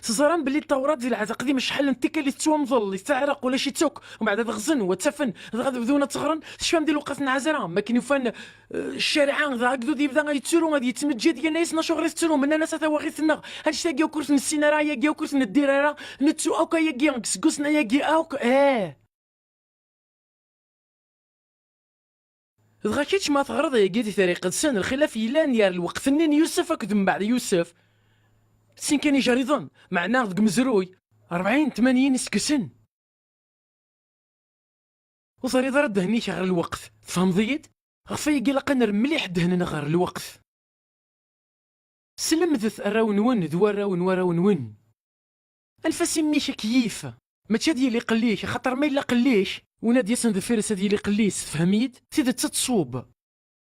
Teẓram belli Ṭawrat di Lɛehd Aqdim acḥal n tikkal i tettwamḍel, i teɛreq, ulac-itt akk, mbeɛd ad ɣzen, wa ttafen, dɣa ad bdun ad tt-ɣren. Tecfam di lewqat n Ɛazra, mi akken ufan, eh, ccariɛa, dɣa agdud yebda ad yettru, ad yettmeǧǧid, yerna-yasen acuɣer i tettrum, nnan-as a tawaɣit-nneɣ, annect-agi akk ur t-nessin ara, ayagi akk ur t-neddir ara, nettu akk ayagi, deg iseggasen ayagi akk, eh. Dɣa kečč ma teɣreḍ ayagi di Tira Iqedsen, lxilaf yellan gar lweqt-nni n Yusef akked mbeɛd Yusef, sin kan ijariḍen, meɛna deg umezruy, rebɛin, tmanyin iseggasen. Ur terriḍ ara ddehn-ik ɣer lweqt, tfehmeḍ-iyi-d? Ɣef wayagi ilaq ad nerr mliḥ ddehn-nneɣ ɣer lweqt. Slemdet arraw-nwen d warraw n warraw-nwen. Anef-as i mmi-k akeyyif. Mačči ad yili qelli-k, axaṭer ma yella qelli-k, win ad d-yasen deffir-s ad yili qelli-s, tefhem-iyi-d? Tidet ad tṣub.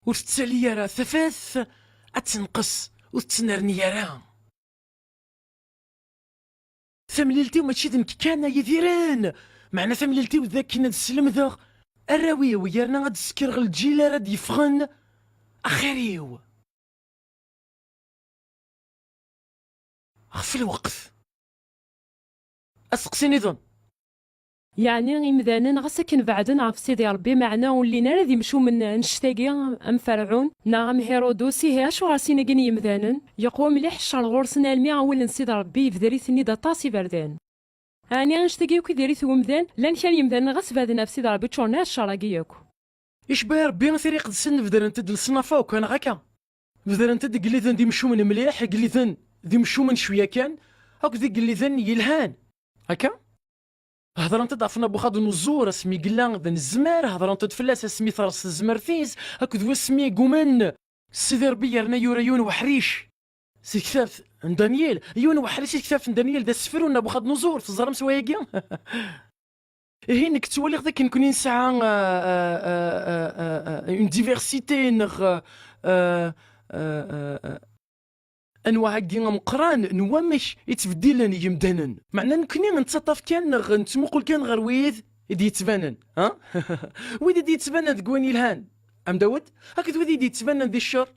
Ur tettali ara, tafat ad tenqes, ur tettnerni ara. Tamlilt-iw mačči d nekk kan ay idiren, meɛna tamlilt-iw d akken ad slemdeɣ arraw-iw, yerna ad d-ssekreɣ lǧil ara d-yeffɣen axir-iw. Ɣef lweqt. Asteqsi nniḍen. Yeɛni imdanen ɣas akken beɛden ɣef Sidi Ṛebbi, meɛna ur llin ara d imcumen annect-agi am Ferɛun neɣ am Hirudus, ihi acuɣer sin-agi n yimdanen? Yeqwa mliḥ ccer ɣur-sen almi awal n Sidi Ṛebbi yebder-iten-id aṭas iberdan. Ɛni annect-agi akk i diri-t umdan? Llan kra n yimdanen ɣas beɛden ɣef Sidi Ṛebbi ččuren-as ccer-agi akk. Icba Ṛebbi Tira Iqedsen bedrent-d leṣnaf akk, neɣ akka? Bedrent-d igelliden d imcumen mliḥ, igelliden d imcumen cwiya kan, akked igelliden yelhan. Akka? Hedrent-d ɣef Nabuxadunuẓur asmi yella d anezmar, hedrent-d fell-as asmi terreṣ tezmert-is, akked wasmi i yumen Sidi Ṛebbi yerna yura yiwen weḥric. Si tektabt n Danyal, yiwen weḥric si tektabt n Danyal d asefru n Nabuxadnuẓur, teẓram s wayagi? Ihi nekk ttwaliɣ d akken nekni nesɛa, euh, euh, euh, euh, euh, une diversité neɣ, euh, euh, euh, euh, anwa-agi ameqqran n wamek i ttbeddilen yimdanen. Meɛna nekni nettaṭṭaf kan neɣ nettmuqul kan ɣer wid i d-yettbanen, ha? Wid i d-yettbanen deg wayen yelhan, am Dawed, akked wid i d-yettbanen di ccer,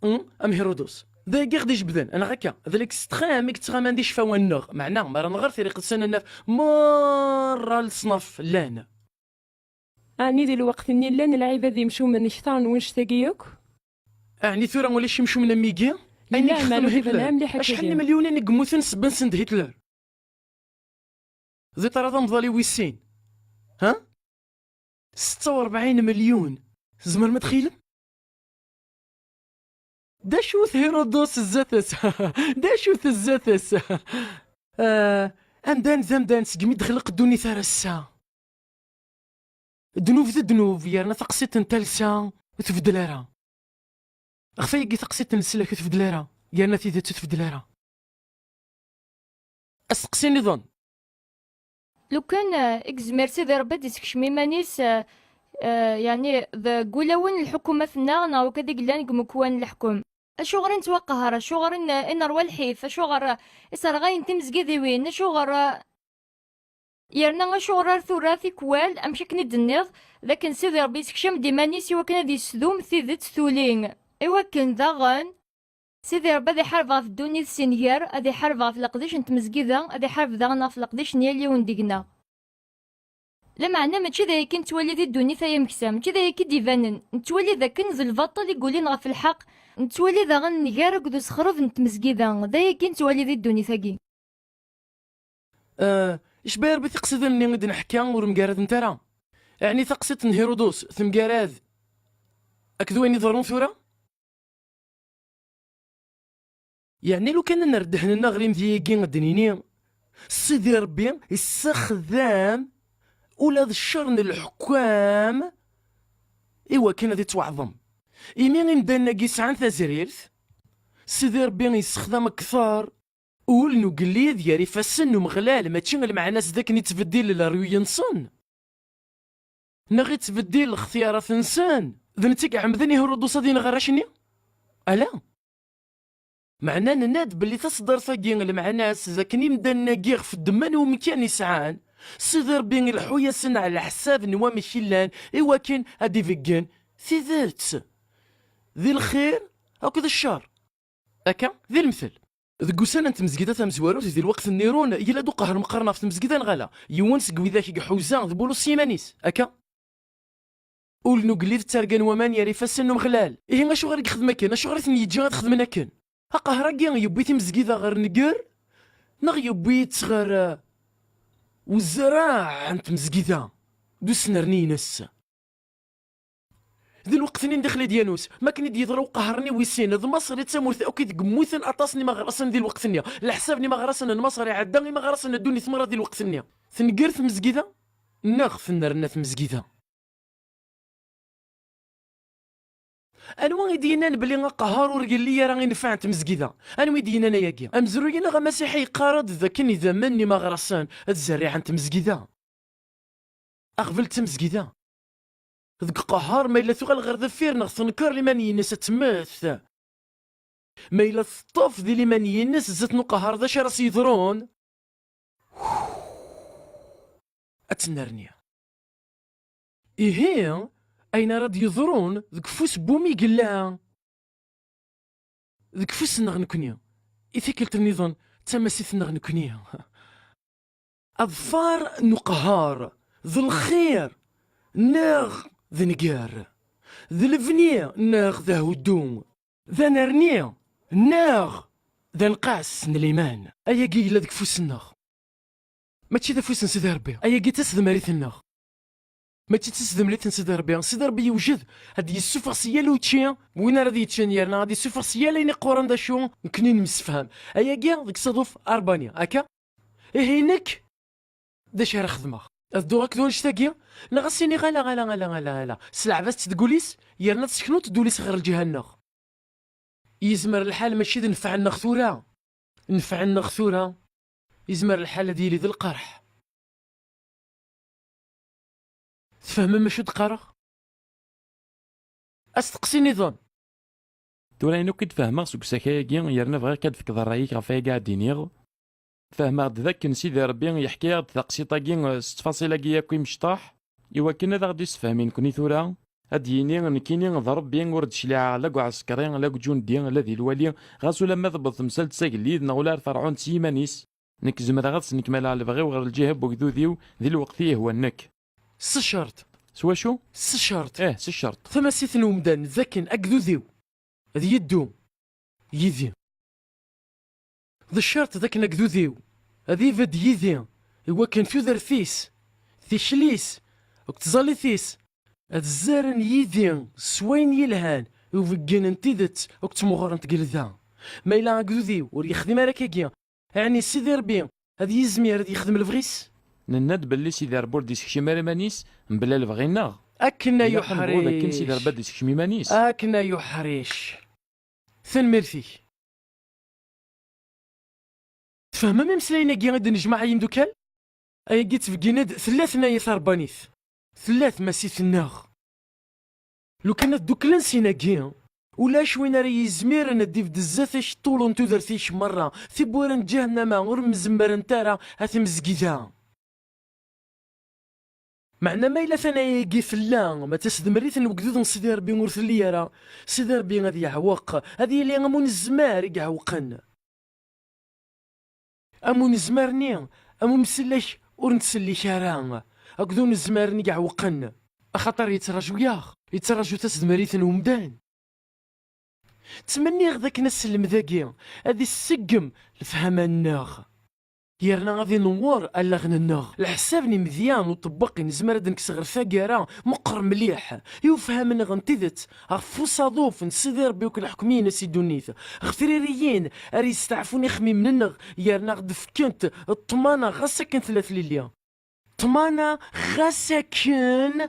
hmm, am Hirudus. D ayagi i ɣ-d-ijebden, neɣ akka? D l'extrême i yettɣaman di ccfawa-nneɣ. Meɛna, mi ara nɣer Tira Iqedsen, ad naf merra leṣnaf llan. Ɛni di lweqt-nni llan lɛibad imcumen kter n wannect-agi akk? Ɛni tura ulac imcumen am wigi? Yella, ɛni meɛna ur d-iban ara mliḥ akka. Acḥal n yimelyunen i yemmuten sebba-nsen d Hitler? Di ṭṭrad amḍal i wis sin. Ha? Setta u rebɛin melyun. Tzemrem ad txilem? D acu-t Hirudus zdat-s? D acu-t zdat-s? Ah, amdan d amdan segmi d-texleq ddunit ar ass-a. Ddnub d ddnub, yerna taqsiṭ n talsa ur tbeddel ara. Ɣef ayagi taqsiṭ n leslak ur tbeddel ara, yerna tidet ur tbeddel ara. Asteqsi nniḍen. Lukan, eh, i yezmir Sidi Ṛebbi ad d-isekcem iman-is, eh, eh, yeɛni deg wulawen n lḥukumat-nneɣ neɣ wakk ad i yellan deg umekwan n leḥkem. Acuɣer i nettwaqehher? Acuɣer i n-, i nerwa lḥif? Acuɣer i sserɣayen timezgidiwin? Acuɣer, eh, yerna acuɣer ar tura tikwal, amek akken i d-tenniḍ, d akken Sidi Ṛebbi yessekcam-d iman-is i wakken ad yessedum tidet tuli, i wakken daɣen Sidi Ṛebbi ad iḥareb ɣef ddunit si nnger, ad iḥareb ɣef leqdic n tmezgida, ad iḥareb daɣen ɣef leqdic n yal yiwen deg-neɣ. Lameɛna mačči d ayagi nettwali di ddunit ay ameksa, mačči d ayagi i d-ibanen. Nettwali d akken d lbaṭel i yulin ɣef lḥeqq, nettwali daɣen nnger akked usexreb n tmezgida, d ayagi nettwali di ddunit-agi. Ah, icba Rebbi tiqsiḍin-nni i d-neḥka ur mgaradent ara? Ɛni taqsiṭ n Hirudus temgarad akked wayen iḍerrun tura? Yeɛni lukan ad nerr ddehn-nneɣ ɣer imedya-agi ad d-nini, Sidi Rebbi yessexdam ula d ccer n leḥkwam i wakken ad ittwaɛḍem. Imi imdanen-agi sɛan tazrirt, Sidi Rebbi yessexdam akter ul n ugellid gar ifassen n Umeɣlal, mačči lmeɛna-s d akken ittbeddil leryuy-nsen, neɣ ittbeddil lextiyarat-nsen. D netta i iɛemmden i Hirudus ad ineɣ arrac-nni? Ala. Meɛna nenna-d belli taṣeddart-agi lmeɛna-s d akken imdanen-agi ɣef ddemma n umkan i sɛan, Sidi Rebbi ileḥḥu-yasen ɛla ḥsab n wamek i llan, i wakken ad d-ibeggen tidet di lxir akked ccer. Akka, di lemtel, deg ussan n tmezgida tamezwarut, di lweqt n Nirun, yella-d uqehher meqqren ɣef tmezgida neɣ ala? Yiwen seg widak i iḥuza d Bulus s yiman-is, akka? Ul n ugellid ttargan waman yer ifassen n Umeɣlal. Ihi acuɣer i yexdem akken? Acuɣer i ten-yeǧǧa ad xedmen akken? Aqehher-agi yewwi timezgida ɣer nnger, neɣ yewwi-tt ɣer, eh, uzraɛ n tmezgida d usnerni-ines? Di lweqt-nni n Dixlidyanus, mi akken i d-yeḍra uqehher-nni wis sin, d Maṣer i d tamurt akk i deg mmuten aṭas n imeɣrasen di lweqt-nni. Leḥsab n imeɣrasen n Maṣer iɛedda imeɣrasen n ddunit merra di lweqt-nni. Tenger tmezgida? Neɣ tennerna tmezgida? Anwa i d-yennan belli aqehher ur yelli ara inefɛen tmezgida? Anwa i d-yennan ayagi? Amezruy-nneɣ amasiḥi yeqqar-d d akken idammen n imeɣrasen ad zerriɛen tmezgida. Aɣbel d tamezgida. Deg uqehher, ma yella tuɣal ɣer deffir neɣ tenker liman-ines ad temmet, ma yella teṭṭef di liman-ines zdat n uqehher, d acu ara s-yeḍrun? Ad tennerni. Ihi, ayen ara d-yeḍrun deg ufus n wumi i yella? Deg ufus-nneɣ nekni. I tikkelt nniḍen, d tamasit-nneɣ nekni. Aḍfar n uqehher, d lxir, neɣ d nnger, d lebni, neɣ d ahuddu, d anerni, neɣ d anqas n liman. Ayagi yella deg ufus-nneɣ. Mačči d afus n Sidi Ṛebbi. Ayagi d tasedmarit-nneɣ. Mačči d tasedmrit n Sidi Ṛebbi. Sidi Ṛebbi yewjed ad d-yessufeɣ si yal učči win ara d-yeččen, yerna ad d-yessufeɣ si yal ayen iqquren d acu nekni nemsefham. Ayagi deg ṣṣaduf Arbani, akka? Ihi nekk, d acu ara xedmeɣ? Ad dduɣ akked wanect-agi? Neɣ ad s-iniɣ ala, ala, ala, ala, ala. S leɛbas-tt deg wul-is, yerna tessekneḍ-d ul-is ɣer lǧiha-nneɣ. Yezmer lḥal mačči d nnfeɛ-nneɣ tura. Nnfeɛ-nneɣ tura, yezmer lḥal ad yili d lqerḥ. Tfehmem acu d-qqareɣ? Asteqsi nniḍen. Tura ayen akk i d-fehmeɣ seg usakay-agi, yerna bɣiɣ kan ad d-tefkeḍ ṛṛay-ik ɣef wayagi ara d-iniɣ. Fehmeɣ-d d akken Sidi Ṛebbi yeḥka-aɣ-d taqsiṭ-agi s ttfaṣil-agi akk imecṭaḥ, iwakken ad aɣ-d-issefhem i nekni tura, ad d-yini, nekkini d Ṛebbi, ur d-cliɛeɣ la deg uɛsekri, la deg uǧundi, la di lwali, ɣas ulamma tewweḍ temsalt s agellid neɣ ula ar Ferɛun s yiman-is, nekk zemreɣ ad snekmaleɣ lebɣi-w ɣer lǧiha n wegdud-iw di lweqt i yehwan nekk. S ccerṭ. S wacu? S ccerṭ. Ih, s ccerṭ. Tamasit n umdan d akken agdud-iw ad yeddu yid-i. D ccerṭ d akken agdud-iw ad ibedd yid-i, iwakken tudert-is, tikli-s, akked tẓallit-is, ad zzaren yid-i s wayen yelhan i ubeggen n tidet akked tmeɣra n tgelda. Ma yella agdud-iw ur yexdim ara akkagi, ɛni Sidi Ṛebbi ad yizmir ad yexdem lebɣi-s? Nenna-d belli Sidi Ṛebbi ur d-isekcim ara iman-is mebla lebɣi-nneɣ. Akken ay uḥric. Ilaq ad nebɣu d akken Sidi Ṛebbi ad d-isekcem iman-is. Akken ay uḥric. Tanemmirt-ik. Tfehmem imeslayen-agi i d-nejmeɛ ay imdukal? Ayagi ttbeggin-d tella tnayet ṛebbanit. Tella tmasit-nneɣ. Lukan ad dduklen sin-agi, ulac win ara yizmiren ad d-ibedd zdat-k ṭṭul n tudert-ik merra. Tiwwura n ǧahennama ur mzemmerent ara a timezgida. Meɛna ma yella tanaya-agi tella, ma tasedmrit n wegdud n Sidi Ṛebbi ur telli ara, Sidi Ṛebbi ad yeɛweq, ad yili am unezmar i iɛewqen. Am unezmar-nni, am umsellek ur nettsellek ara, akked unezmar-nni iɛewqen, axaṭer yettraǧu-yaɣ, yettraǧu tasedmrit n umdan. Ttmenniɣ d akken aselmed-agi ad iseggem lefhama-nneɣ, yerna ad inewwer allaɣen-nneɣ. Leḥsab n imedya n uṭebbeq i nezmer ad nekkes ɣer taggara meqqer mliḥ i ufham-nneɣ n tidet ɣef usaḍuf n Sidi Ṛebbi akked leḥkem-ines i ddunit, ɣef tririyin ara yesteɛfun ixemmimen-nneɣ, yerna ɣ-d-fkent ṭṭmana ɣas akken tella tlelli. Ṭṭmana ɣas akken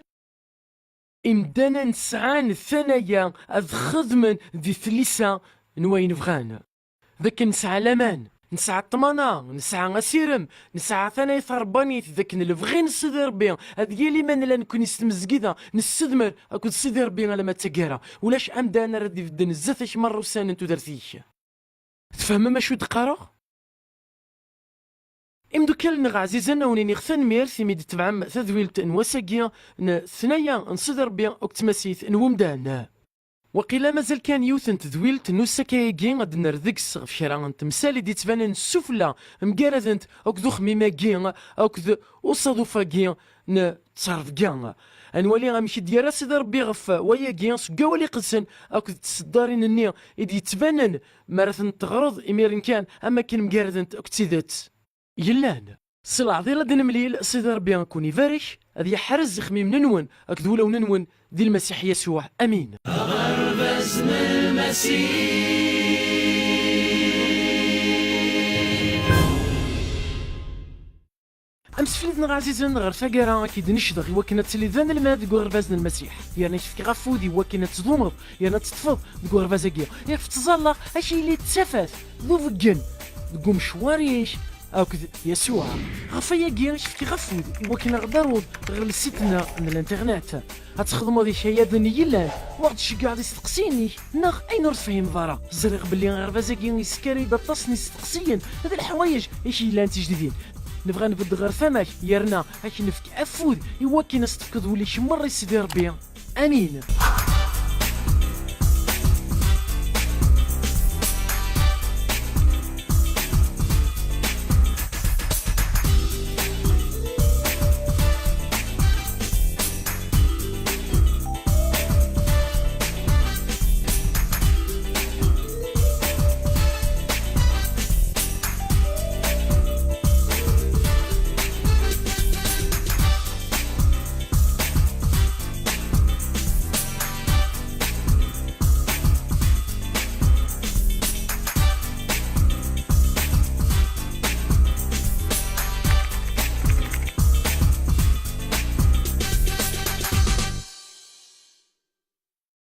imdanen sɛan tanaya ad xedmen di tlisa n wayen bɣan. D akken nesɛa laman, nesɛa ṭṭmana, nesɛa asirem, nesɛa tanayt ṛebbanit d akken lebɣi n Sidi Ṛebbi ad yili ma nella nekkni s tmezgida nessedmer akked Sidi Ṛebbi alamma d taggara. Ulac amdan ara d-ibedden zdat-k merra ussan n tudert-ik. Tfehmem acu d-qqareɣ? Imdukkal-nneɣ ɛzizen, a wen-iniɣ tanemmirt imi d-tebɛem tadwilt n wass-agi n tnaya n Sidi Ṛebbi akked tmasit n wemdan. Waqila mazal kan yiwet n tedwilt n usakay-agi ad d-nerr deg-s ɣef kra n temsal i d-yettbanen sufella mgaradent akked uxemmim-agi akked usaḍuf-agi n ttrebga. Ad nwali amek i d-yerra Sidi Ṛebbi ɣef wayagi seg wawal iqedsen akked tseddarin-nni i d-yettbanen mi ara tent-teɣreḍ imiren kan am akken mgaradent akked tidet yellan. S leɛḍil ad d-nemlil, Sidi Ṛebbi ad ken-ibarek, ad yeḥrez ixemmimen-nwen akked wulawen-nwen di Lmasiḥ Yasuɛ. Amin. Aɣerbaz n Lmasiḥ. Amseflid-nneɣ ɛzizen, ɣer taggara ad k-id-necdeɣ i wakken ad tiliḍ d anelmad deg uɣerbaz n Lmasiḥ, yerna ad k-fkeɣ afud i wakken ad tdumeḍ yerna ad teṭṭfeḍ deg uɣerbaz-agi. Yak ttẓallaɣ ad k-yili d tafat d ubeggen deg umecwar-ik akked Yasuɛ. Ɣef wayagi ad k-fkeɣ afud i wakken ad ɣ-d-taruḍ ɣer lsit-nneɣ n l'internet. Ad txedmeḍ ikayaden yellan, u ad ɣ-d-tceggɛeḍ isteqsiyen-ik neɣ ayen ur tefhimeḍ ara. Ẓriɣ belli aɣerbaz-agi yeskar-d aṭas n yisteqsiyen d leḥwayeǧ i k-yellan d tijdidin. Nebɣa nbedd ɣer tama-k, yerna ad k-nefk afud i wakken ad s-tefkeḍ wul-ik merra i Sidi Ṛebbi. Amin.